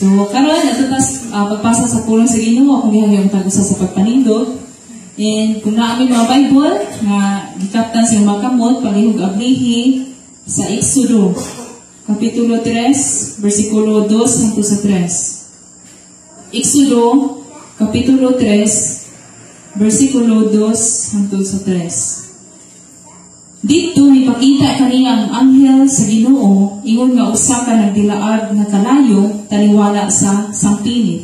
So karon ato tas pagpasa sa pulong sa Ginoo, akong gihangyo ang tag-usa sa pagpanindog. And kung naa mi mga Bible nga gikaptan sa mga kamot, palihog ablihi sa Exodo kapitulo 3 bersikulo 2 hangtod sa 3. Exodo kapitulo 3 bersikulo 2 hangtod sa 3. Didto mipakita kaniya ang anghel sa Ginoo ingon nga usa ka nagdilaab nga kalayo taliwala sa sampinit.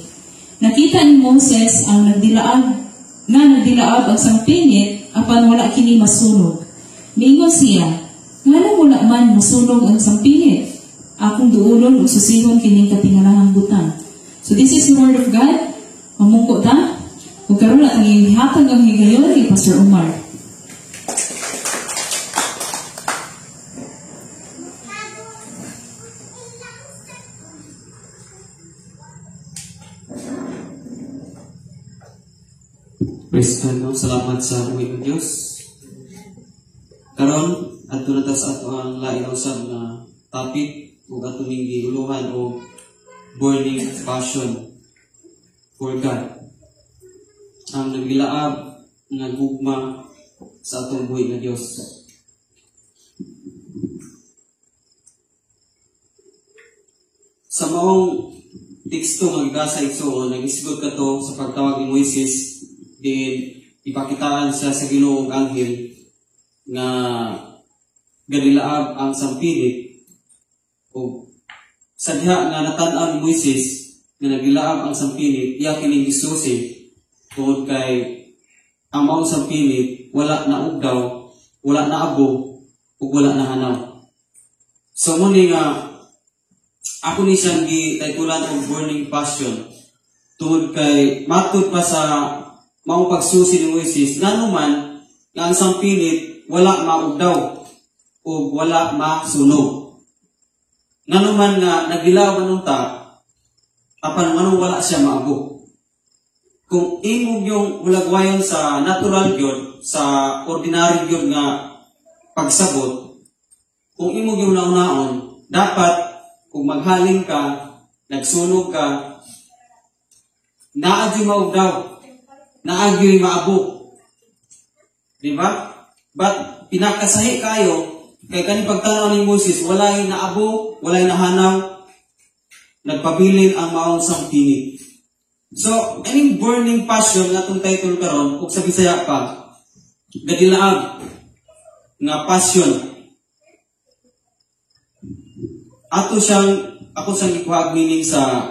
Nakita ni Moses ang nagdilaab nga nagdilaab ang sampinit apan wala kini masunog. Miingon siya, "Nganong wala man masunog ang sampinit? Akong duulon ug susihon kining katingalahang butang." So this is the word of God. Mamungko ta. Ug karon atong ihatag ang higayon ni Pastor Omar. Praise God, no? Salamat sa buhi ng Dios. Karon adto na ta sa ato ang lain usab nga topic ug ato ning giuluhan og burning passion for God. Ang naglaab nga gugma sa atong buhi nga Dios. Sa maong teksto nga gibasa igsuon, nagisgot kato sa pagtawag ni Moises, din ipakitaan siya sa Ginoo og anghel nga ganilaab ang sampinit, og sa diha nga natan-aw ni Moises nga nagilaab ang sampinit, iya kining gisusi tungod kay ang maong sampinit wala na ugdaw, wala na abo, ug wala na hanaw. So muni nga ako ni siyang gitaytulan og burning passion tungod kay matud pa sa maong pagsusi ni Moises ngano man nga ang sampinit wala maugdaw ug wala masunog. Ngano man nga nagilaw anong ta, apan ngano wala siya maabo. Kung imong yung hulagwayon sa natural gyud, sa ordinary gyud nga pagsabot, kung imong yung naunaon, dapat kung maghaling ka, nagsunog ka, naa gyud maugdaw, naa gyud maabo. Di ba? But pinakasahi kayo kay kani pagtanaw ni Moses, walay naabo, walay nahanaw, nagpabilin ang maong sampinit. So, aning burning passion nga atong title karon, ug sa Bisaya pa, gadilaab nga passion. Ato siyang, ako siyang gikuha meaning sa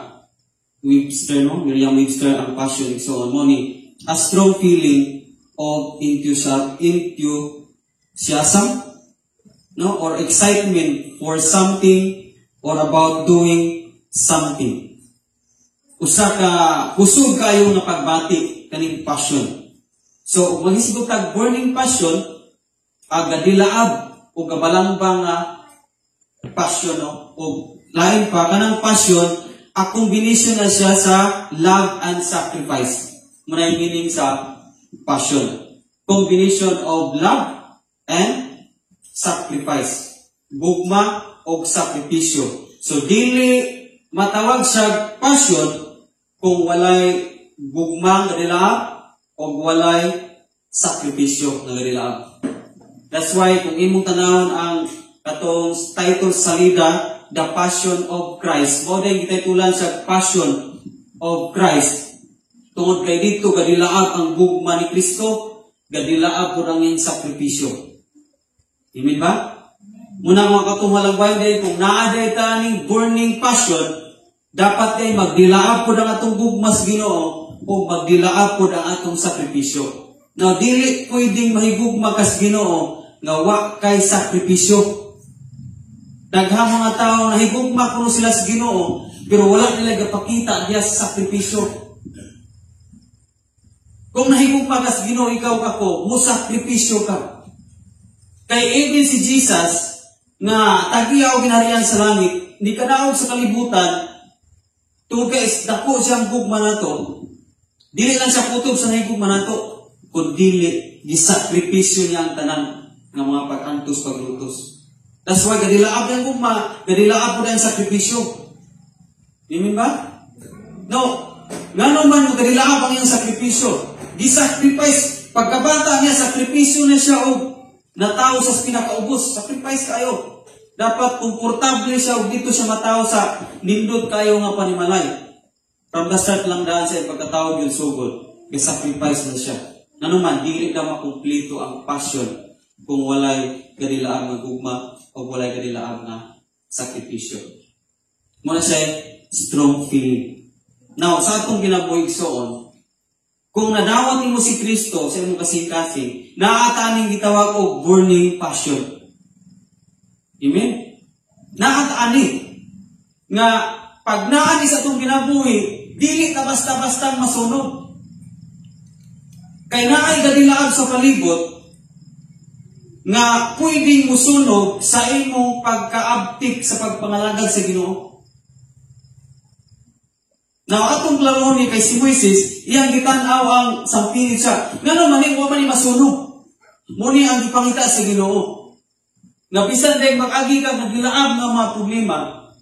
Webster, no? Merriam-Webster ang passion. So, mo ni a strong feeling of enthusiasm, no? Or excitement for something or about doing something. Usa ka kusog kayo nga pagbati kaning passion. So, ug maghisgot tag burning passion, agadilaab o gabalambang nga passion, no? O lain pa kanang passion, a combination na siya sa love and sacrifice. Muna yung meaning sa passion. Combination of love and sacrifice. Gugma o sakripisyo. So, dili matawag siya passion kung walay gugma nga dilaab o walay sakripisyo nga dilaab. That's why kung imong tanawon ang katong title sa salida, The Passion of Christ, mao din gititulan sa Passion of Christ. Tungod kay didto gadilaab ang gugma ni Kristo, gadilaab pud ang iyang sakripisyo. Amen ba? Muna mga katong halagway din, kung naa day ta ning burning passion, dapat kay magdilaab pud ang atong gugma sa Ginoo o magdilaab pud ang atong sakripisyo. Now, dili pwedeng mahigugma kas Ginoo nga wa kay sakripisyo. Daghang mga tao nahigugma kuno sila sa Ginoo, pero wala nila gapakita diya sa sakripisyo. Kung nahigugma ka sa Ginoo, ikaw kako, musakripisyo ka. Kay even si Jesus nga tag-iya og ginharian sa langit, ni kadaog sa kalibutan, tungod kay dako siyang gugma nato. Dili lang siya kutob sa nahigugma nato, kun dili gisakripisyo niya ang tanan nga mga pag-antos, paglutos. That's why gadilaab ang gugma, gadilaab po ang sakripisyo. Amen ba? No, ngano man kadilaab ang iyang sakripisyo. Gi-sacrifice pagkabata niya, sakripisyo na siya og natawo sa pinakaubos, sacrifice kayo. Dapat komportable siya og dito siya matawo sa nindot kayo nga panimalay. From the start lang daan sa pagkatawag yung sugod, gi-sacrifice na siya. Ngano man, dili na makumpleto ang passion kung walay kadilaab nga gugma o walay kadilaab nga sakripisyo. Muna siya strong feeling. Now, sa atong kinabuhi, igsoon, kung nadawat nimo si Kristo sa imong kasing-kasing, naa ta ning gitawag og burning passion. Amen? Naa ta ani nga pag naa ni sa atong kinabuhi, dili ka basta-basta masunog. Kay naay gadilaab sa palibot nga pwedeng musunog sa imong pagkaabtik sa pagpangalagad sa Ginoo. Now, atong klaro ni kay si Moises, iyang gitan-aw ang sampinit siya. Ngano man ni wa man ni masunog? Muni ang gipangita sa Ginoo. Nga bisan dahil mag-agi ka nagdilaab nga mga problema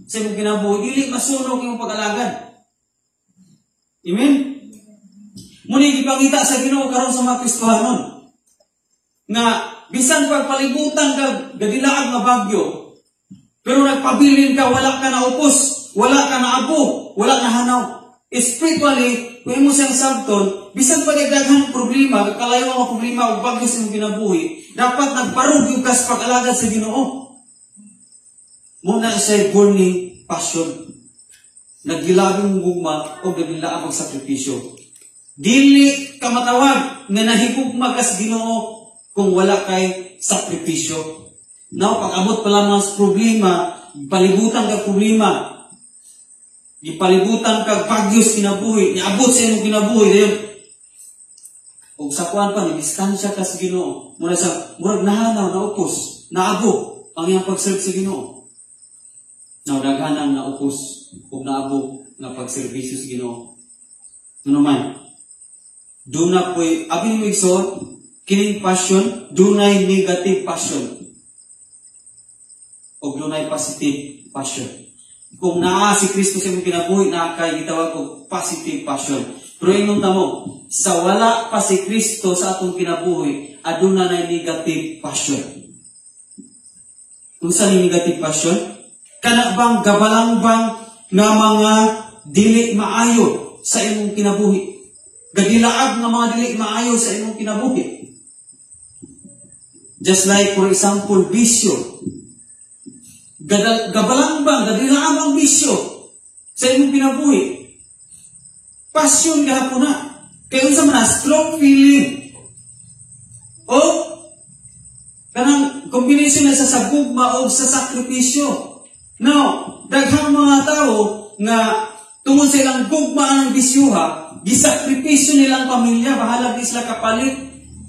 sa imong kinabuhi, dili masunog imong pag-alagad. Amen? Muni gipangita sa Ginoo karon sa mga Kristohanon. Nga bisan pagpalibutan ka gadilaab nga bagyo, pero nagpabilin ka, wala ka naupos, wala ka naabo, wala na hanaw. Spiritually, kung imo siyang sabton, bisan pa daghan problema, kalayo ang problema o bagyo sa imong kinabuhi, dapat nagbarog yung kas pag-alagad sa Ginoo. Muna siya burning passion. Nagdilaab ang gugma o nagdilaab ang sakripisyo. Dili ka matawag nga nahigugma ka sa Ginoo kung wala kay sakripisyo. Now, pag abot pa lang mga problema, palibutan ka problema, gipalibutan ka bagyos kinabuhi, niabot sa imong kinabuhi, dayon ug sa kuan pa ni distansya ka sa Ginoo. Mura sa murag nahanaw, naupos, naabo ang iyang pag-serve sa Ginoo. Now, daghan ang naupos ug naabo nga pagserbisyo sa Ginoo. Ano man, duna po'y, abi ni igsoon, kining passion, dunay negative passion. O dunay positive passion. Kung naa si Kristo sa imong kinabuhi, naa kay gitawag og positive passion. Pero ingon ta mo, sa wala pa si Kristo sa atong kinabuhi, aduna na negative passion. Unsa ni negative passion? Kana bang gabalangbang nga mga dili maayo sa imong kinabuhi? Gadilaab nga mga dili maayo sa imong kinabuhi. Just like, for example, bisyo. Gabalangbang, gadilaab ang bisyo sa imong kinabuhi. Passion gahapon na. Kaya unsa man na, strong feeling. O kanang combination na sa gugma o sa sakripisyo. Now, daghang mga tao nga tungod sa ilang gugma ang bisyuha, gisakripisyo nilang pamilya, bahala di sila kapalit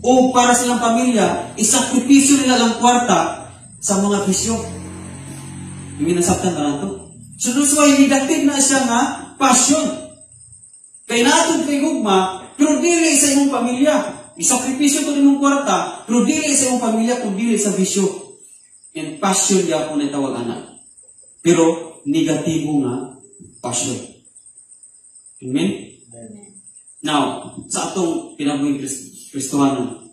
o para sa ilang pamilya, isakripisyo nila lang kwarta sa mga bisyo. Yung nasabtan ba nato? So that's why negative na siya nga passion. Kay natod kay gugma, pero dili sa imong pamilya. Isakripisyo to nimong kwarta, pero dili sa imong pamilya, kung dili sa bisyo. And passion gyapon na tawag ana. Pero negatibo nga passion. Amen? Now, sa atong kinabuhing Kristohanon,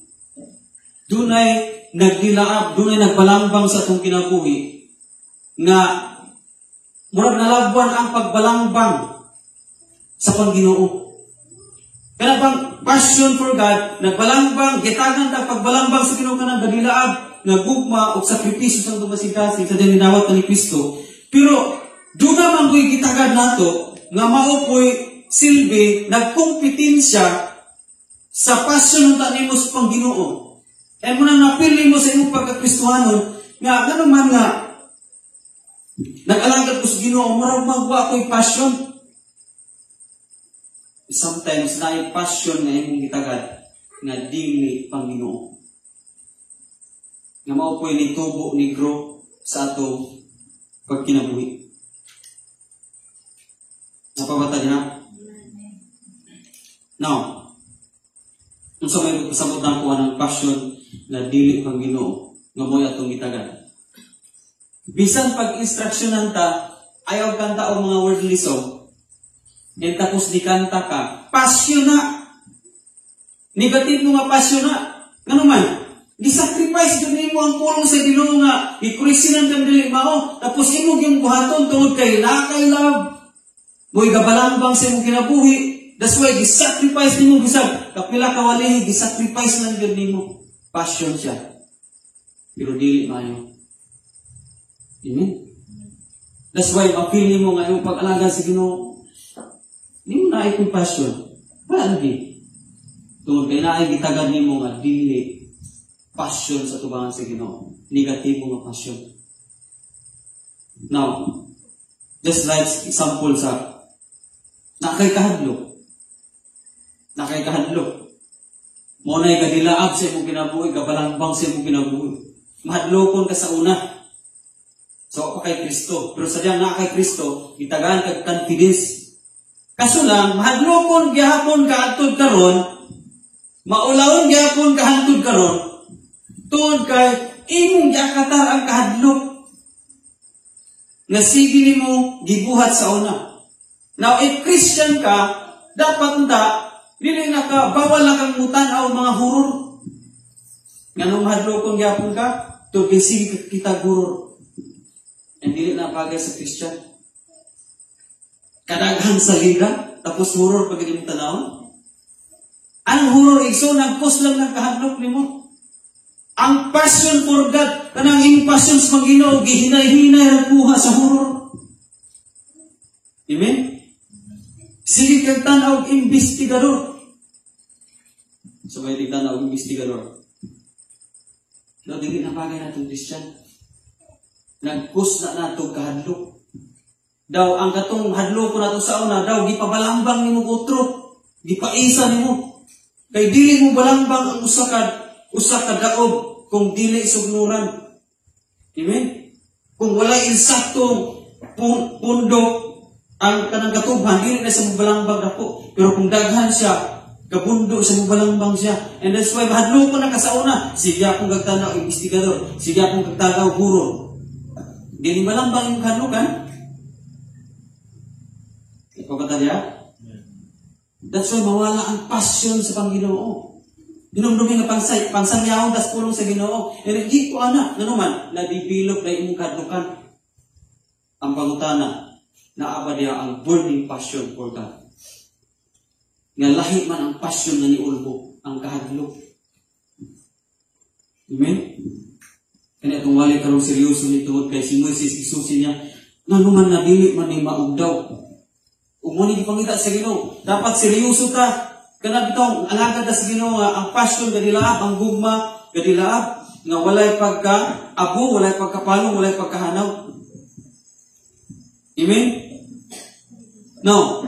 dunay nagdilaab, dunay nagbalangbang sa atong kinabuhi nga murag nalagwan ang pagbalangbang sa pangginoo. Kana bang passion for God, nagbalangbang, gitagan ta pagbalangbang sa Ginoo kanang gadilaab nga gugma ug sakripisyo sa atong kasing-kasing sa dinawat ni Kristo. Pero duna man ko'y gitagad nato nga mao ko'y silbi nagkompetensya sa passion unta nimo sa pangginoo. And muna napili mo sa imong pagkakristohanon nga ngano man nga nag-alagad ko sa Ginoo, murag magwa ko'y passion. Sometimes naay passion nga imong gitagad nga dili pangginoo. Nga mao po'y nitubo ni grow sa atong pagkinabuhi. Napabata din na? Now, unsa may pasabot na ko ng passion na dili pangginoo nga mo'y atong gitagad. Bisan pag instructionan ta, ayaw kanta og mga worldly song. And tapos di kanta ka, passion na. Negative mo nga passion na. Ngano man? Gi-sacrifice jud nimo ang pulong sa Ginoo nga gikurisinan kang dili mao, tapos imo gyud buhaton tungod kay naa kay love. Mo'y gabalangbang sa imong kinabuhi. That's why gi-sacrifice nimo bisag kapila ka walihi, gi-sacrifice lang gyud nimo. Passion siya. Pero dili maayo. Amen. That's why ma-feel nimo nga imong pag-alagad sa Ginoo, di mo naay compassion. Wala lagi. Tungod kay naay gitagad nimo nga dili passion sa tubangan sa Ginoo. Negatibo nga passion. Now, just like example sa naa kay kahadlok. Naa kay kahadlok. Mao na'y gadilaab sa imong kinabuhi, gabalangbang sa imong kinabuhi. Mahadlokon ka sa una. So, pa kay Kristo. Pero sa diyang naa kay Kristo, gitagaan kag confidence. Kaso lang, mahadlokon gihapon ka hantod karon, maulawon gihapon ka hantod karon, tungod kay imong giakatar ang kahadlok nga sige nimo gibuhat sa una. Now, if Christian ka, dapat unta, dili na ka, bawal na kang mutan-aw mga horror. Nganong mahadlokon gyapon ka, tungod kay sige ka kita horror. And dili na bagay sa Christian. Kadaghan salida, tapos horror pag imong tanaw. Ang horror, igsoon, nag-cause lang ng kahadlok nimo. Ang passion for God, kanang imong passion sa Ginoo, gihinay-hinay ang kuha sa horror. Amen? Sige kag tan-aw investigador. So may tanaw investigador. No, dili na bagay natong Christian. Nag-cause na nato kahadlok. Daw ang katong hadlok ko nato sa una, daw gipabalangbang nimo otro, gipaisa nimo. Kay dili mo balangbang ang usa ka daob kung dili sugnuran. Amen? Kung walay insaktong pundok ang kanang katubhan, dili na sa mobalangbang dako. Pero kung daghan siya, kabundo sa mobalangbang siya. And that's why mahadlok ko na ka sa una. Sige akong gagtanaw investigador. Sige akong gagtanaw guro. Dili balambang imong kahadlokan. Ikaw ka diya? That's why mawala ang passion sa Panginoon. Hinumdumi nga pangsay, pangsanyahon tas pulong sa Ginoo. And hindi ko ana, ngano man, na-develop na imong kahadlokan. Ang pangutana, naa ba diya ang burning passion for God? Nga lahi man ang passion nga niulbo, ang kahadlok. Amen? Kaya itong wali karong seryoso ni tungod kay si Moises, isusi niya, ngano man nga dili man ni maugdaw. Ug mo ni gipangita sa Ginoo, dapat seryoso ta. Kana bitong alagad ta sa Ginoo nga ang passion gadilaab, ang gugma gadilaab, nga walay pagka abo, walay pagkapalong, walay pagkahanaw. Amen? No.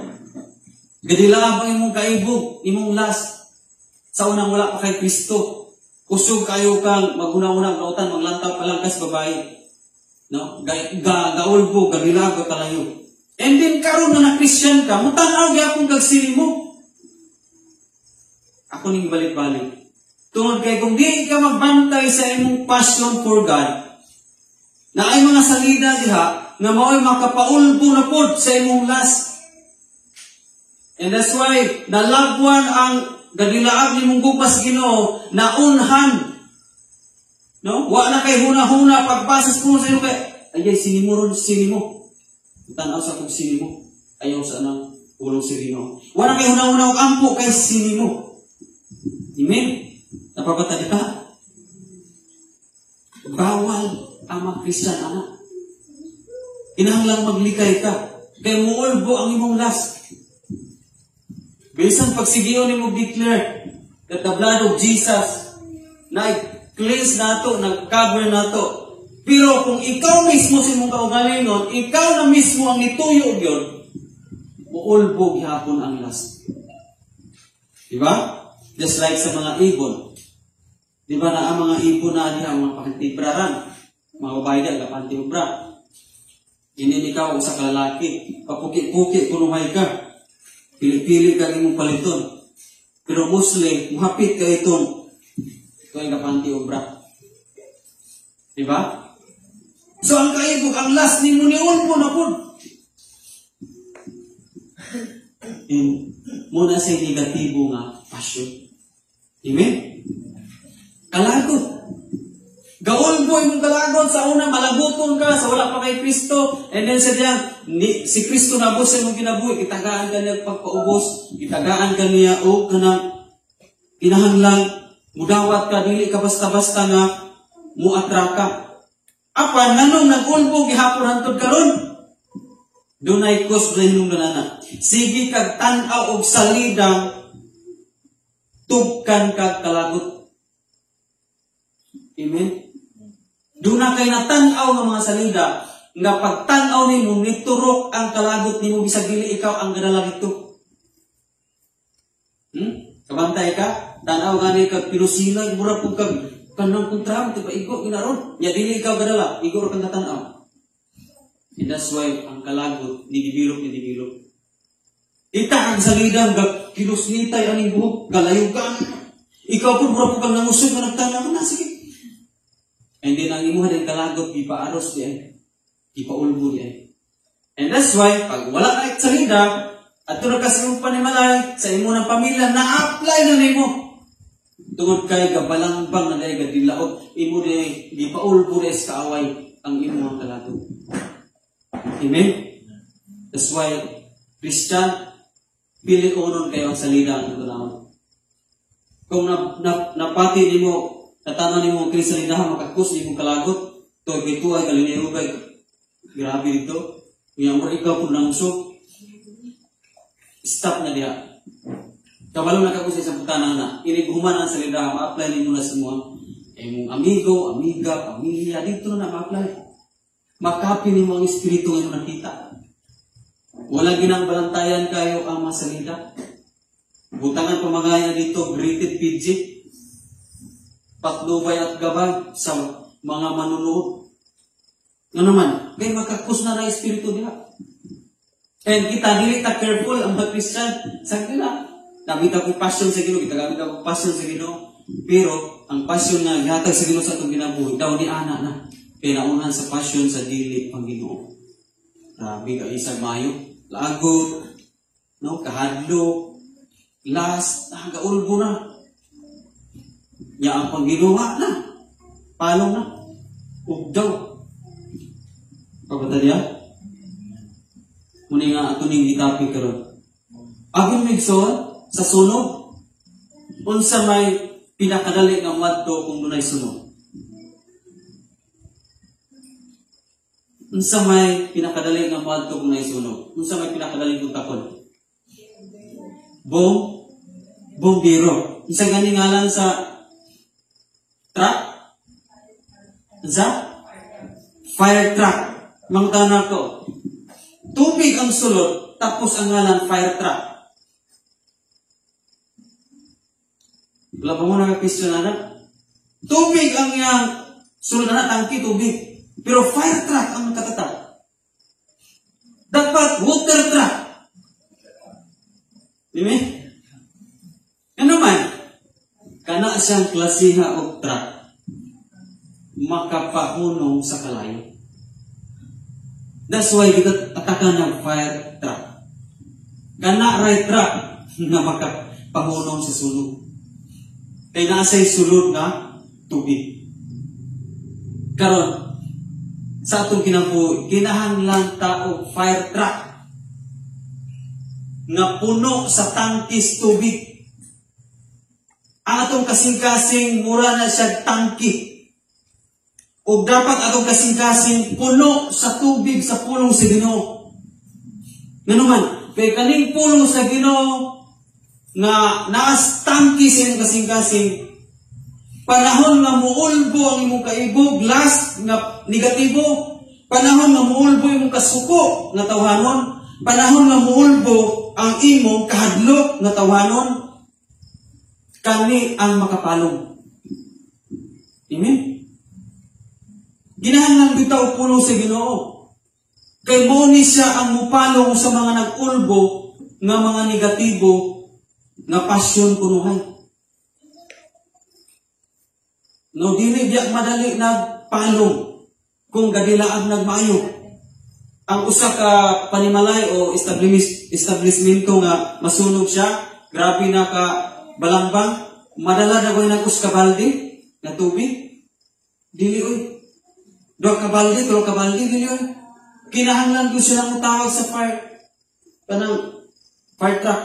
Gadilaab ang imong kaibog, imong lust. Sa unang wala pa kay Kristo. Kusog kayo kang maguna-una nautan, maglantaw pa lang kas babae. No? Ga, ga, gaulbo, gadilaab ka kalayo. And then karon na na Christian ka, mutanaw gyapon kag sili mo. Ako ning balik-balik. Tungod kay kung di ka magbantay sa imong passion for God, na ay mga salida diha nga mao'y makapaulbo na pod sa imong lust. And that's why nalagwan ang gadilaab nimong gugma sa Ginoo, naunhan. No? Wa na kay huna-huna pagbasa sa puno sa imo kay ayay sinimo ron sinimo. Tanaw sa kung sinimo. Ayaw sa nang pulong sa Ginoo. Wa na kay huna-huna og ampo kay sinimo. Amen? Napabata di ba? Bawal ang mga Christian, anak. Kinahanglang maglikay ka. Kay muulbo ang imong lust. Bisan pagsigiyon nimo declare that the blood of Jesus na cleanse nato, nag-cover nato. Pero kung ikaw mismo sa imong kaugalingon, ikaw na mismo ang nituyo gyud, muulbo gihapon ang lust. Diba? Just like sa mga ibon. Di ba na ang mga ibon na diha, mga pakantibraran, mga babae di, kapantibra. Inin ikaw usa ka lalaki, papuki-puki kunuhay ka. Pili-pili ka imong paliton. Pero mostly, muhapit ka itong ito ay kapanti obra. Di ba? So ang kaibog, ang lust nimo ni ulbo na pud. And muna sa negatibo nga passion. Amen? Kalagot. Gaulbo imong kalagot sa una, malaguton ka sa wala pa kay Kristo. And then sa diyan, ni, si Kristo nabos sa imong kinabuhi, itagaan ka niya pagpaubos, itagaan ka niya o kanang kinahanglan mudawat ka, dili ka basta-basta nga muatraka. Apan nganong nag-ulbo gihapon hantod karon? Dunay cause na hinungdan na. Sige kag tan-aw og salida, tugkan kag kalagot. Amen? Duna kay natan-aw nga mga salida nga pagtan-aw nimo, niturok ang kalagot nimo bisag dili ikaw ang gadala dito. Kabantay ka? Tan-aw gani kag pinusilay, mura pud kag kanang kontra ti pa igo ginaron. Nya dili ikaw gadala, igo ra kang natan-aw. And that's why ang kalagot ni develop ni develop. Ita ang salida nga kilos nitay aning buhok, galayugan. Ikaw pud mura pud kang nangusog nga nagtanaw na, sige. And then ang imuha din kalagot gipaaros di ay. Gipaulbo di ay. And that's why pag wala ka salida, adto na ka sa imong panimalay, sa imong ng pamilya, na-apply na nimo. Tungod kay gabalangbang na dahil gadilaot, imo di gipaulbo di sa kaaway ang imong kalagot. Amen? That's why, Christian, pili unon kayo ang salida ang tunawon. Kung napati nimo, natanaw nimo kini salida makakus nimo kalagot, to ito ay kalinayugay. Grabe dito. Nga mo ikaw pud nangusog. Stop na diha. Kabalo na ka sa isang putana na. Inig human ang salida, ma-apply nimo na sa mga imong amigo, amiga, pamilya, dito na ma-apply. Makapi nimo ang espiritu nga imong nakita. Wala ginang balantayan kayo ang mga salida. Butangan pamagaya dito, rated PG. Patnubay at gabay sa mga manunood. Nga naman, kay makakus na na espiritu diha. And kita, dili ta careful ang mga Christian sa kanila. Gamit ako passion sa Ginoo, kita gamit ako passion sa Ginoo. Pero ang passion nga gihatag sa Ginoo sa atong kinabuhi, daw ni ana na. Kay naunahan sa passion sa dili pang Ginoo. Grabe ka isang mayo, lagot, no, kahadlok, last, gaulbo na. Nya ang pangginuha na. Palong na. Ugdaw. Pagkata diya? Muna nga ato ning gitapi karon. Agong migson sa sunog. Unsa may pinakadali nga moadto kung dunay sunog? Unsa may pinakadali nga moadto kung dunay sunog? Unsa may pinakadali kontakon? Bombero. Unsa gani ngalan sa truck? Unsa? Fire truck. Mangtana ko. Tubig ang sulod, tapos ang ngalan fire truck. Wala pa mo naka-question na? Tubig ang iyang sulod na, tangki tubig. Pero fire truck ang katatak. Dapat water truck. Di ba? Ano man? Kana siyang klasiha og truck makapahunong sa kalayo. That's why kita atakan ng fire truck. Kana right truck nga makapahunong sa sunog. Kay naasay sulod na tubig. Karon sa atong kinabuhi, kinahanglan ta og fire truck nga puno sa tangkis tubig. Ang atong kasing-kasing mura na siya tangki. O dapat atong kasing-kasing puno sa tubig sa pulong sa Ginoo. Nganuman, kay kaning pulong sa Ginoo nga naas tangki sa imong kasing-kasing, panahon nga muulbo ang imong kaibog, last nga negatibo, panahon nga muulbo imong kasuko nga tawhanon, panahon nga muulbo ang imong kahadlok nga tawhanon, kani ang makapalong. Amen? Ginahanglan bitaw pulong sa Ginoo. Kay mo ni siya ang mupalong sa mga nag-ulbo nga mga negatibo nga pasyon kunuhay. No, dili diya madali nagpalong kung gadilaag nagmaayo. Ang usa ka panimalay o establishmento nga masunog siya, grabe na ka balangbang, madala na ko ng usa ka balde nga tubig. Dili oy. Duha ka balde, tulo ka balde, dili oy. Kinahanglan ko siya tawag sa fire kanang fire truck,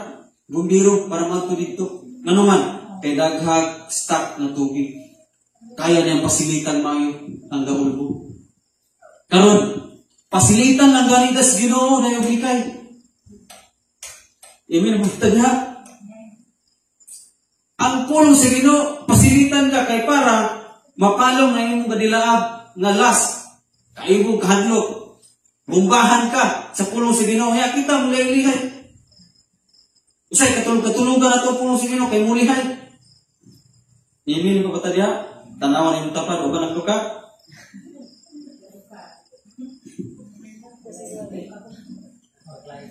bumbiro para madto didto. Ngano man, kay daghag stock na tubig. Kaya niyang pasilitan maayo ang gaulbo. Karon, pasilitan lang ganita sa Ginoo na yung likay. Amen, basta niya. Ang pulong sa Ginoo, pasilitan ka kay para mapalong na imong kadilaab nga lust, kaibog kahadlok. Bumbahan ka sa pulong sa Ginoo. Kaya kita mulihay. Usay katulog katulugan ato pulong sa Ginoo kay mulihay. Amen pa ba diha? Tanawan imong tapad o ba ka?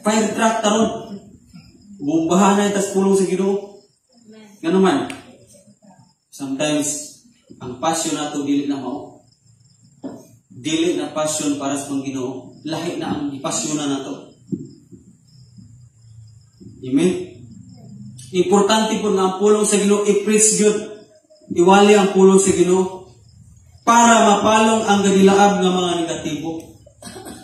Fire truck taron. Bumbahan na tas pulong sa Ginoo. Ngano man? Sometimes ang passion nato dili na mao. Dili na passion para sa Ginoo. Lahi na ang passion na nato. Amen. Importante po nga ang pulong sa Ginoo i-preach gyud. Iwali ang pulong sa Ginoo para mapalong ang gadilaab nga mga negatibo.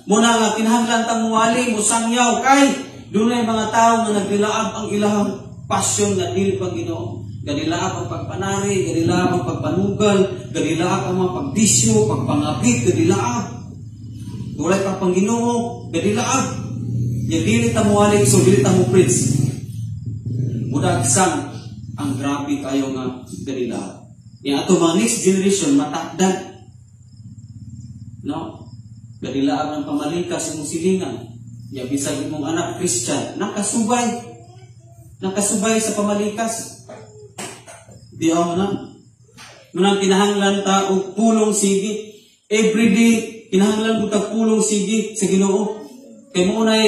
Muna nga kinahanglan tang muwali, musangyaw kay dunay mga tawo nga nagdilaab ang ilahang passion nga dili pang Ginoo. Gadilaab ang pagpanari, gadilaab ang pagpanugal, gadilaab ang mga pagdisyo, pagpangabit, gadilaab. Walay pa pang Ginoo, gadilaab. Ya dili ta muwali, so dili ta mo preach. Mudagsan ang grabe kayo nga gadilaab. Ya ato mga next generation matakdan. No? Gadilaab ng pamalikas imong silingan. Ya bisag imong anak Christian, nakasubay. Nakasubay sa pamalikas. Di ako na. Munang kinahanglan ta og pulong sige. Everyday kinahanglan ko tag pulong sige sa Ginoo. Kay mo nay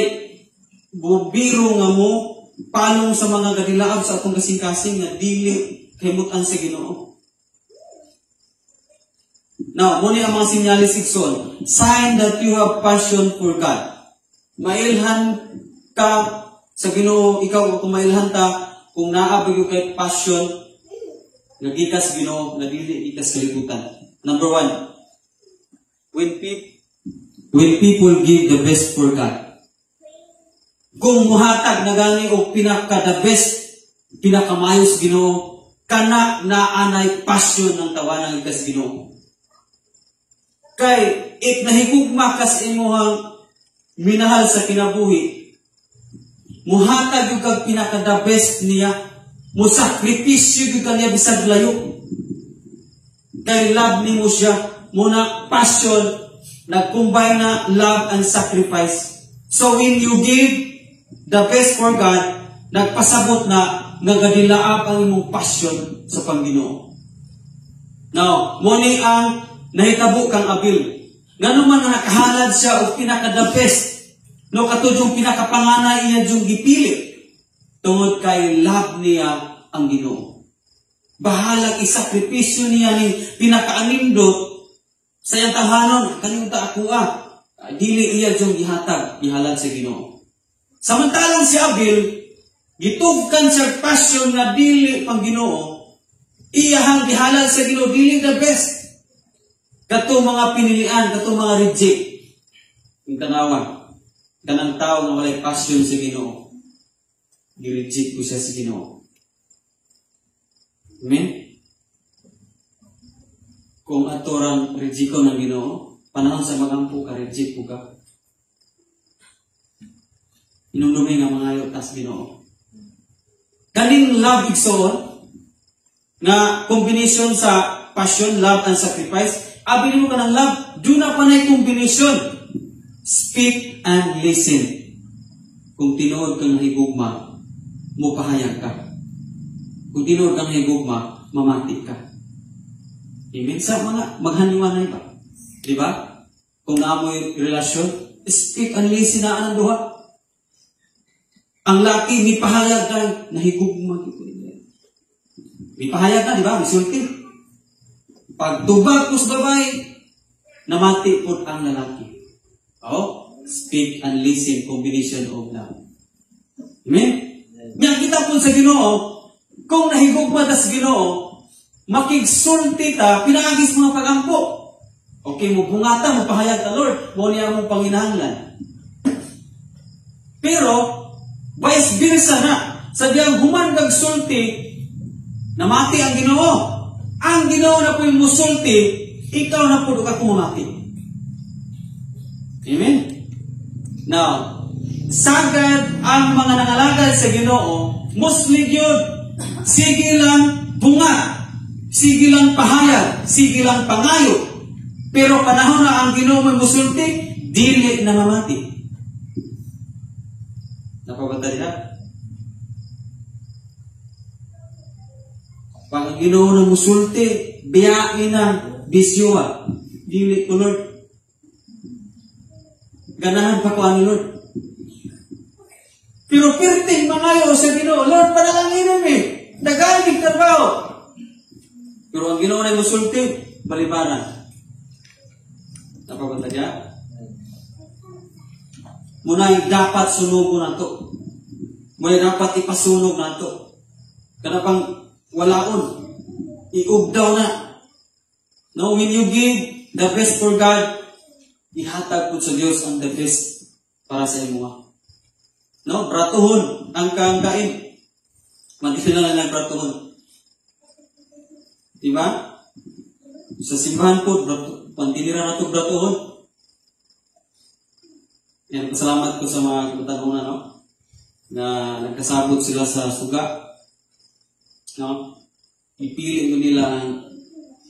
bubiro nga mo palong sa mga gadilaab sa atong kasing-kasing nga dili kahimutan sa Ginoo. Now, muna ang mga sinyalis igsoon. Sign that you have passion for God. Mailhan ka sa Ginoo, ikaw kung mailhan ta, kung naa ba kay passion nga gikas Ginoo, nga dili gikas kalibutan. Number one, when people give the best for God. Kung muhatag na gani og pinaka the best, pinakamayos Ginoo, kana na anay passion ng tawanang gikas Ginoo. Kay if nahigugma kas imuhang minahal sa kinabuhi, muhatag yung kag pinaka the best niya, musakripisyo yung kanya bisag layo. Kay love nimo siya, muna passion, nag-combine na love and sacrifice. So when you give the best for God, nagpasabot na nga gadilaab ang imong passion sa Panginoon. Now, mo ni ang nahitabo kang Abel. Ngano man nga nakahalad siya og pinaka the best, no katod yung pinakapanganay iya yung gipili tungod kay love niya ang Ginoo. Bahalag isakripisyo niya ning pinakaanindot sa iyang tahanon, kaning ta ako dili iya yung gihatag, gihalad sa Ginoo. Samantalang si Abel, gitugkan siya passion nga dili pang Ginoo, iyahang gihalad sa Ginoo dili the best. Kato mga pinilian, kato mga reject. Yung tanawa, kanang tao nga walay passion sa Ginoo, gi-reject ko siya sa Ginoo. Amen? Kung atorang reject ko ng Ginoo, panahon sa magampo ka, reject ko ka. Inumdumi nga mga tas Ginoo. Kaning love igsoon, nga combination sa passion, love, and sacrifice, abi nimo ka ng love, do na pa na combination. Speak and listen. Kung tinuod kang higugma, mupahayag ka. Kung tinuod kang higugma, mamati ka. Amen? Sa mga maghaniwanay pa. Di ba? Kung naamoy relasyon, speak and listen na anang duha. Ang laki, may pahayag kay nahigugma. May pahayag ka, di ba? May sulti. Pagtubag ko sa babae, namati po ang lalaki. Oo. Speak and listen, combination of love. Amen? Nga kita po sa Ginoo, kung nahigugma ta sa Ginoo, makigsulti ta pinaagi sa mga pagampo. Okay, mo bungata, mo pahayag ta, "Lord, mo niya among panginahanglan." Pero, vice versa na. Sa diyang human kag sulti, namati ang Ginoo. Ang Ginoo na po'y musulti, ikaw na po ka kumamati. Amen? Now, sagad ang mga nangalagad sa Ginoo, mostly yun, sige lang bunga, sige lang pahayag, sige lang pangayo. Pero panahon na ang Ginoo may musulti, dili na mamati. Napabanta diha? Pag ang Ginoo na musulti, biyain na bisyo ah. Dili ko, Lord. Ganahan pa ko ani, Lord. Pero pirting mangayo sa Ginoo, "Lord, panalangin mi. Daghan trabaho." Pero ang Ginoo na musulti, balibaran. Napabanta diha? Muna'y dapat sunugon nato. Muna'y dapat ipasunog nato. Kana pang walaon. Iugdaw na. No, when you give the best for God, ihatag po sa Dios ang the best para sa imo. No, bratuhon ang kangkain. Magkita na lang bratuhon. Diba? Sa simbahan po, pantinira na ito bratuhon. Yan, pasalamat ko sa mga kabataan, no? Na nagkasabot sila sa suga. No? Ipili mo nila ang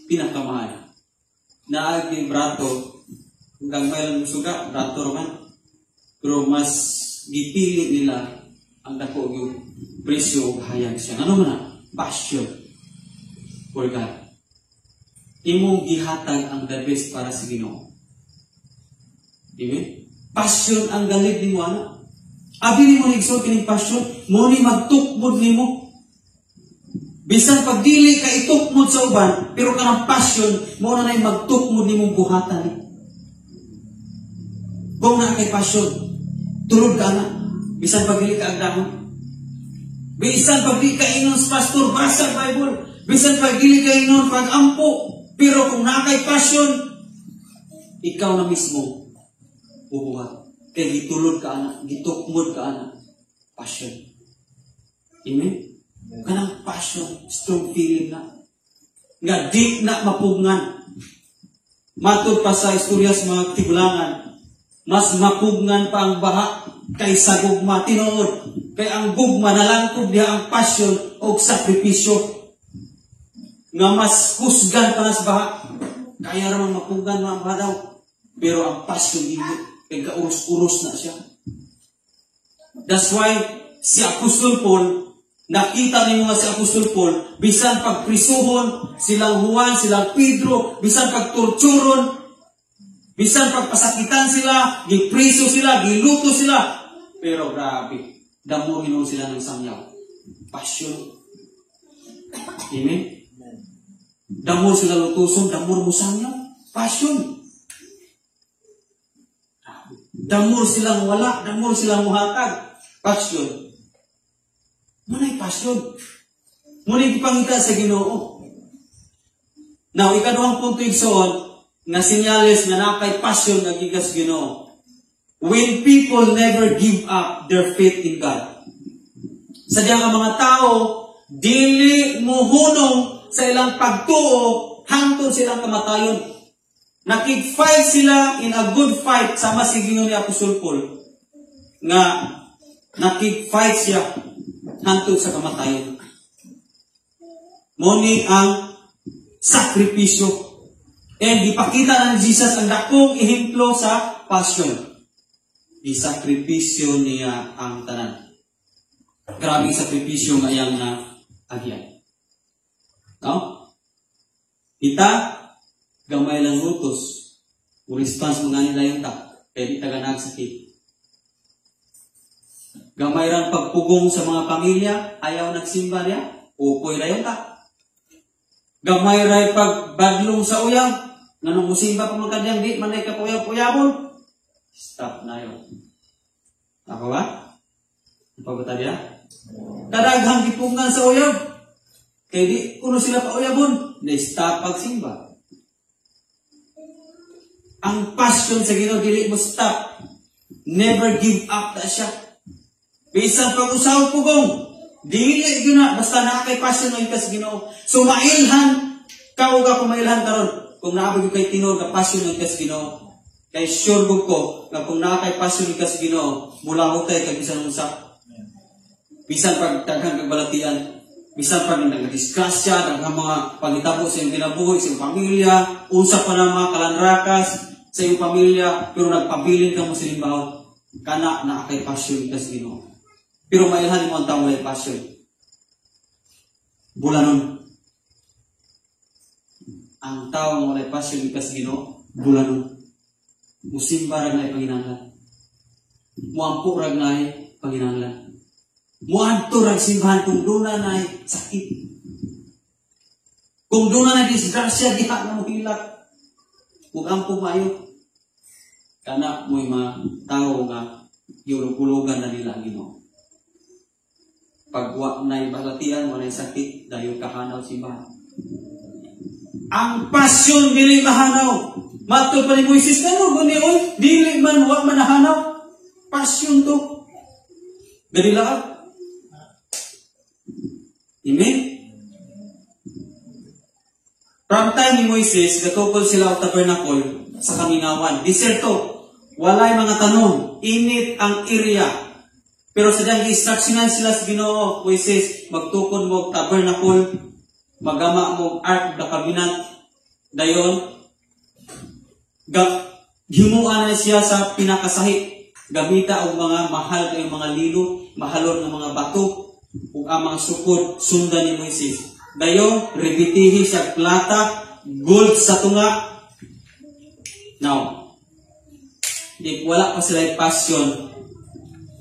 pinakamahal. Naagi brato, hanggang may lang suga, brato raman. Pero mas gipili nila ang dako yung presyo o hayag siya. Ano man na? Passion for God. Imong gihatag ang the best para sa Ginoo. Amen? Passion ang galit nimo ana. Abi nimo ni kining passion, mo ni magtukmod nimo. Bisan pag dili ka itukmod sa uban, pero kanang passion mo na nay magtukmod nimong buhatan ni. Kung naa kay passion, tulod ka na. Bisan pag dili ka agdahon. Bisan pag di ka ingon sa pastor, basa Bible. Bisan pag dili ka ingon pag-ampo, pero kung naa kay passion, ikaw na mismo bubuhat. Kay gitulod ka ana, gitukmod ka ana. Passion. Amen? Kanang passion, strong feeling na. Nga di na mapugngan. Matod pa sa istorya sa mga tigulangan, mas mapugngan pa ang baha kaysa gugma. Tinuod. Kay ang gugma nalangkob diha ang passion o sakripisyo. Nga mas kusgan pa nas baha. Kaya raman mapugnan ang baha daw. Pero ang passion dili. Kay gaurus-urus na siya. That's why si Apostol Paul, nakita ninyo nga si Apostol Paul, bisan pagprisuhon, silang Juan, silang Pedro, bisan pagtorturon, bisan pagpasakitan sila, gipriso sila, giluto sila. Pero grabe, damo hinuon sila ng sangyaw. Passion. Amen? Damo sila lutuson, damo mo sangyaw. Passion. Damor silang wala, damor silang muhatag. Passion. Muna'y passion. Muna'y gipangita sa Ginoo. Now, ikaduhang punto, igsoon, nga senyales nga nakay passion nga gikas Ginoo. When people never give up their faith in God. Sa diyang ang mga tao, dili muhunong sa ilang pagtuo hangtod silang kamatayon. Nakig-fight sila in a good fight sama si Ginoo ni Apostol Paul nga nakig-fight siya hangtod sa kamatayon. Muni ang sakripisyo. And ipakita na ni Jesus ang dakong ehemplo sa passion. Isakripisyo niya ang tanan. Grabe sakripisyo nga iyang na agyan. No? Kita, gamay lang utos. O response mo nga nila yung ta. Kaya di taganag sakit. Gamay rang pagpugong sa mga pamilya, ayaw nagsimba niya, upoy ra yung ta. Gamay ray pagbadlong sa uyab, nganong musimba pa man kadyang di man ay kapuyab-puyabon. Stop na yun. Ako ba? Ako ba tayo? Kadaghang gipungan sa uyab. Kay di kuno sila pa uyabon, na stop pagsimba. Ang passion sa Ginoo, dili mo stop. Never give up na siya. Bisan pag-usaw pugong, dili gyud na basta naa kay passion nga sa Ginoo. So mailhan ka ug ako, mailhan karon kung naa gyud kay tinuod nga passion nga sa Ginoo. Kay sure gud ko nga kung naa kay passion nga sa Ginoo, mulahutay kag bisan unsa. Bisan pag daghan kag balatian, bisan pag nagdisgrasya, daghang mga panghitabo sa iyong kinabuhi, sa iyong pamilya, unsa pa na mga kalanrakas sa iyong pamilya, pero nagpabilin ka mo sa limbahon, kana naa kay passion ka sa Ginoo. Pero mailhan mo ang taong walay passion. Bulanon. Ang taong walay passion ka sa Ginoo, bulanon. Musimba ra na panginahanglan. Muampo ra na panginahanglan. Muadto ra simbahan kung duna na sakit. Kung duna na disgrasya, diha na mo hilak. Ug ampo maayo. Kana mo'y mga tao nga giulog-ulogan na nila ang Ginoo. Pag wa na'y balatian, wa na'y sakit, dayon kahanaw simbahan. Ang passion, dili mahanaw. Matod pa ni Moises, "Kano guni oy, dili man, wa man nahanaw." Passion to. Gadila ka. Amen? From time ni Moises, gatukod sila og tabernacle sa kamingawan. Diserto. Walay mga tanom. Init ang area. Pero sa diyang instructionan sila sa Ginoo, "Moises, magtukod mo og tabernacle, magama mo og Ark of the Covenant." Dayon, himuan na siya sa pinakasahi. Gamita og mga mahal kay mga lino, mahalon nga mga bato, ug ang mga sukod sundan ni Moises. Dayon, rebitihi siya plata, gold sa tunga. Now, if wala pa sila passion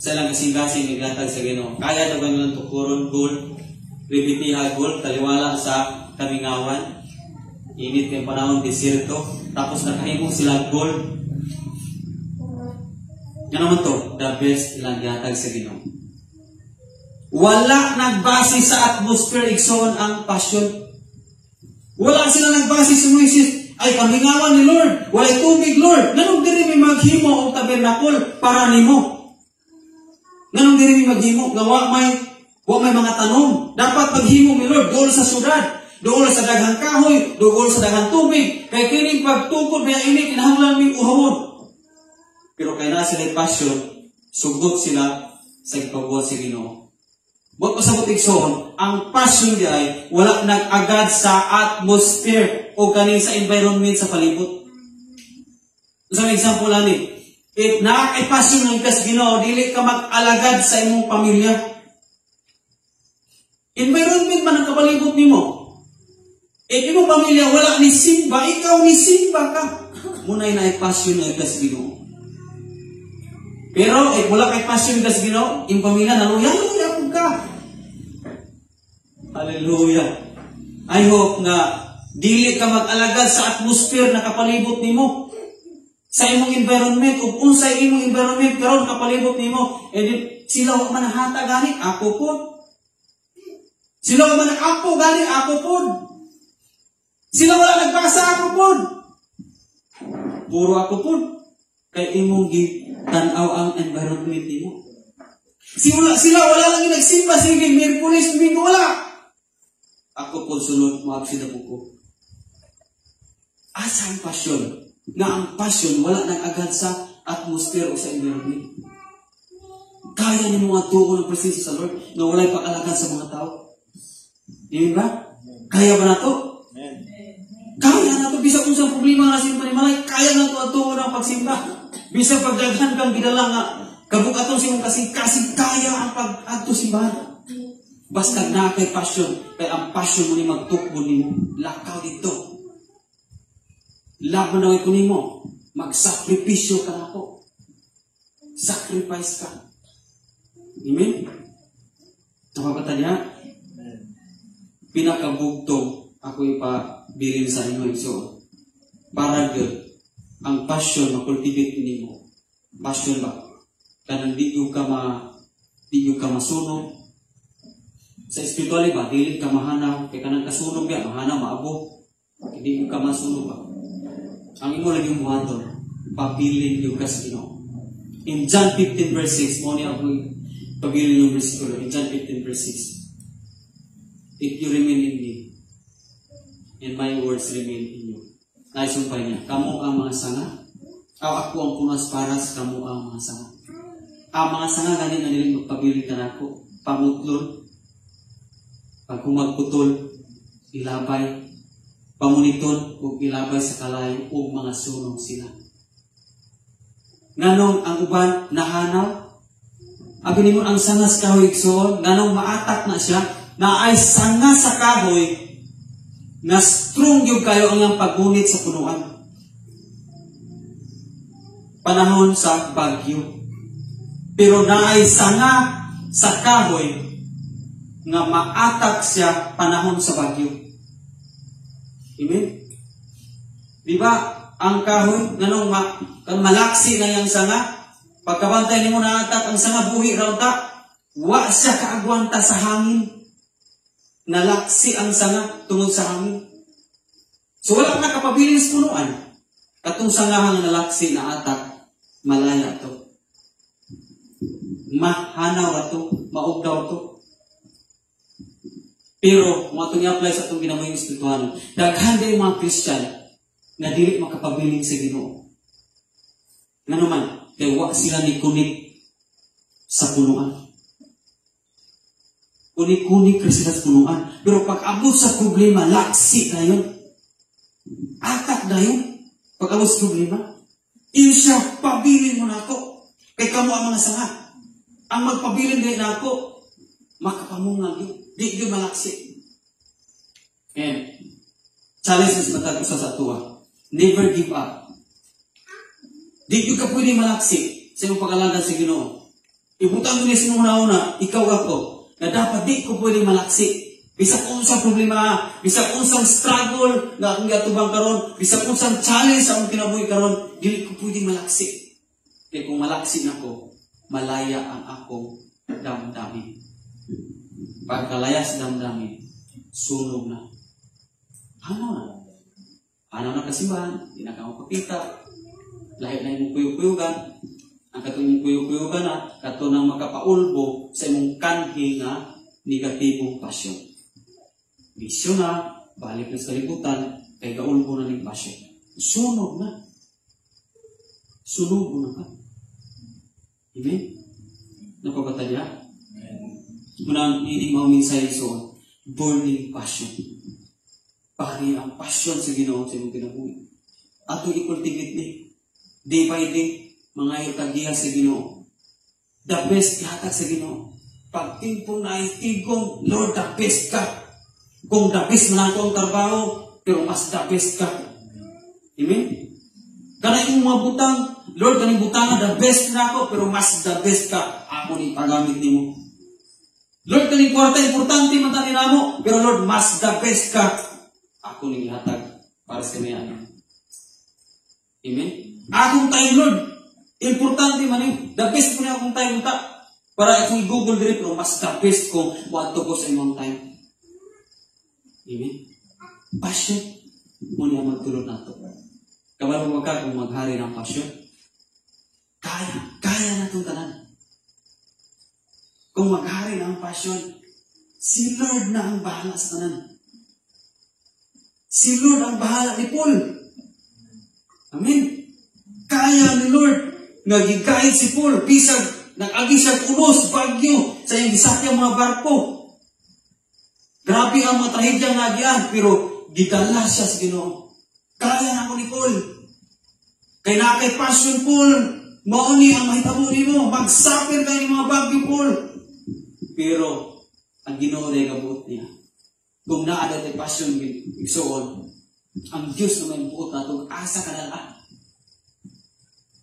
sa ilang kasing-kasing naglatag sa Ginoo, kaya daw ba nilang tukuron gold, rebitiha gold, taliwala sa kamingawan, init kay panahon, desierto, tapos nakahimo sila gold? Nga naman to, the best ilang gihatag sa Ginoo. Wala nagbase sa atmosphere, igsoon, ang passion. Wala sila nagbase sa Moises. "Ay, kamingawan ni Lord. Walay tubig, Lord. Nganong diri mi maghimo og tabernacle para nimo? Nganong diri mi maghimo nga wa may mga tanom? Dapat maghimo mi, Lord, dool sa syudad. Dool sa daghang kahoy, dool sa daghang tubig. Kay kining pagtukod niya ini, kinahanglan mi uhawon." Pero kay naa sila passion, sugot sila sa ipabuhat sa Ginoo. Buot pasabot, igsoon, ang passion di ay wala nag-agad sa atmosphere o kaning sa environment sa palibot. Sa example ani, if naa kay passion ng kas Ginoo, dili ka mag-alagad sa imong pamilya. Environment man ang kapalibot nimo. If imong pamilya wala ni simba, ikaw ni simba ka. Munay na passion ng kas Ginoo. Pero if wala kay passion kas Ginoo, imong pamilya naluya, luya pud ka. Hallelujah. I hope nga dili ka mag-alagad sa atmosphere na kapalibot nimo. Sa imong environment, ug unsay imong environment karon kapalibot nimo, and then, "Sila wa man nahata gani, ako pod. Sila wa man nag-ampo gani, ako pod. Sila wala nagbasa, ako pod. Puro ako pod." Kay imong gi-tan-aw ang environment nimo. Sila wala lang nagsimba, sige, Miyerkules, Domingo, wala. Ako po sunod, maabsent po ko. Asa ang passion? Nga ang passion wala nang agad sa atmosphere o sa environment. Kaya ni mga tuo ng presensya sa Lord nga walay pag-alagad sa mga tao. Di ba? Kaya ba nato? Kaya nato bisag kung sa problema nga simba ni Malay, kaya nato ang tuo ng pagsimba. Bisag pagdaghan kang gidala nga kabukaton sa imong kasing-kasing, kaya ang pag-adto simbahan. Basta na kay passion, kay ang passion mo ni magtukbo nimo, lakaw dito. Laban na ko nimo, magsakripisyo ka nako. Sacrifice ka. Amen? Nakapata niya? Pinakabugtong ako ipabilin sa inyo, igsoon. Para gyud ang passion makultivate nimo. Passion ba? Kanang di ka masunog. Sa espiritual ba, dili ka mahanaw, kay kanang kasunog ba, mahanaw, maabo. Hindi ka masunog ba? Ang imo lang yung buhaton, pabilin yung ka sa Ginoo. In John 15 verse 6, mao ni ako pabilin yung bersikulo. In John 15 verse 6, "If you remain in me, and my words remain in you." Naisumpay niya, "Kamo ang mga sanga, aw ako ang punas paras, kamo ang mga sanga." Ang mga sanga gani na dili magpabilin kanako, pamutlon, pag humagputol, ilabay, pamuniton, ug ilabay sa kalayo, ug mga sunog sila. Nganong ang uban nahanaw? Abi nimo ang sangas kahoy, igsoon, nganong maatak na siya, na ay sanga sa kahoy nga strong gyud kayo ang iyang paggunit sa punuan panahon sa bagyo. Pero naay sanga sa kahoy nga maatak siya panahon sa bagyo. Amen? Di ba, ang kahoy, nganong kan malaksi na yang sanga, pagkabantay nimo na atak ang sanga, buhi raw ta, wa siya kaagwanta sa hangin. Nalaksi ang sanga tungod sa hangin. So wala na kapabilin sa punuan. Katong sanga nga nalaksi na atak, malaya to. Mahanaw ra to, maugdaw to. Pero kung atong i-apply sa atong kinabuhing espiritual, daghan din mga Christian nga dili makapabilin sa Ginoo. Ngano man, kay wa sila ni connect sa punuan. Kunik-kunik ra sila sa punuan. Pero pag abot sa problema, laksi dayon. Atak dayon. Pag abot sa problema, iyo siya, "Pabilin mo na ako. Kay kamo ang mga sanga. Ang magpabilin din na ako, makapamungag yun. Di yun malaksi." And challenge sa matag usa sa atoa. Never give up. Di yun ka pwede malaksi sa imong pag-alagad sa Ginoo. Ibutang mo niya sa una-una, ikaw ako, na dapat di ko pwede malaksi. Bisag unsang problema, bisag unsang struggle na akong giatubang karon, bisag unsang challenge sa akong kinabuhi karon, dili ko pwede malaksi. Kay kung malaksi nako, malaya ang akong damdamin. Pagkalaya sa damdamin, sunog na. Ano na? Ano na kasimbahan, di na ka mapakita, lahi na imong kuyog-kuyugan, ang katong imong kuyog-kuyugan na, kato nang makapaulbo sa imong kanhi nga negatibong pasyon. Bisyo na, balik na sa kalibutan, kay gaulbo na ning pasyon. Sunog na. Sunog na ka. Amen? Napabataya? Munang ining mao mensahe so, burning passion. Pari ang passion sa Ginoo sa imong kinabuhi. Ato i-cultivate ni. Day by day, mga itagiya sa Ginoo. The best ihatag sa Ginoo. Pag timpo na tigom, "Lord, the best ka. Kung the best man ako ang trabaho, pero mas the best ka." Amen? Kana imong mga butang, "Lord, kaning butang the best na ako, pero mas the best ka. Ako ni pagamit nimo. Lord, kaning kwarta, importante man tani namo, pero Lord, mas the best ka. Ako ning ihatag para sa kamayan." Amen? Akong time, Lord, importante man eh. The best ko niya akong time ta. Para akong i-google diri, pero mas the best ko moadto ko sa imong time. Amen? Passion. Muna magtulod nato. Kabalo mo ka kung maghari ng passion? Kaya, kaya na itong tanan. Kung maghari ng passion, si Lord na ang bahala sa tanan. Si Lord ang bahala ni Paul. Amen. Kaya ni Lord nga gigayad si Paul bisag nag-agi siya unos, bagyo sa iyang gisakyang mga barko. Grabe ang mga trahedya nga agian, pero gidala siya sa Ginoo. Kaya na ako ni Paul. Kay na kay passion, Paul, mao ni ang mahitabo nimo, magsuffer ka ni mga bagyo, Paul. Pero ang Ginoo ay gabuot niya. Kung naa tay passion, igsuon, ang Diyos na may buot nato, asa ka na.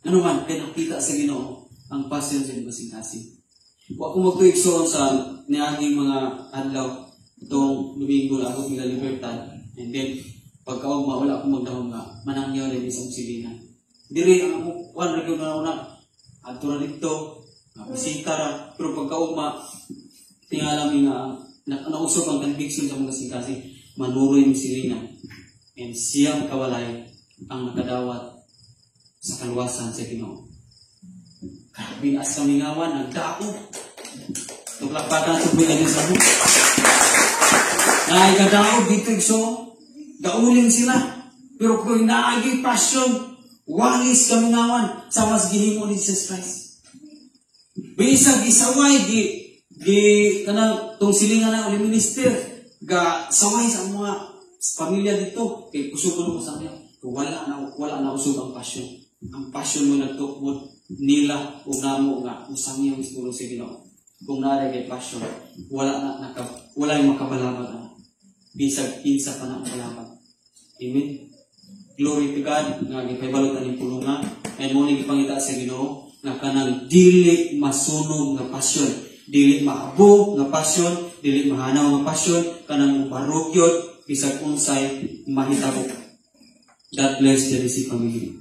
Ano man, kay nakita sa Ginoo ang passion sa imong kasing-kasing. Wa ko magtuig igsuon sa niaging mga adlaw, itong Domingo na ako nila Libertad, and then pagkaugma wala akong magdahom nga manangyaw din sa silingan. Diri ang ako kuan ra gyud na una. Adto ra dito, bisita ra, pero pagkaugma, tingala mi nga nausog ang conviction sa mga kasing-kasing, manuroy mi silingan. And siyang kawalay ang nakadawat sa kaluwasan sa Ginoo. Grabe na sa kamingawan, nagdaog. Tuglakpakan sa buhay sa mo. Naay dito so, gauling sila. Pero kung naagi passion, wangis kamingawan sa mas gihimo ni Jesus Christ. Bisag gisaway gi gi kanang tong silingan na uli minister ga saway sa mga pamilya dito kay kusog mo sa kanya. Wala na usog ang passion. Ang passion mo nagtukmod nila o namo nga usangyaw is pulong sa Ginoo. Kung naa kay passion, wala na naka, wala yung makabalabag ana. Bisag kinsa pa na ang balabag. Amen. Glory to God nga gipahibalo ta ning pulunga and mo ni gipangita sa Ginoo nga kanang dili masunog nga passion, dili maabo nga passion, dili mahanaw nga passion, kanang barog gyud bisag unsay mahitabo. God bless the DC family.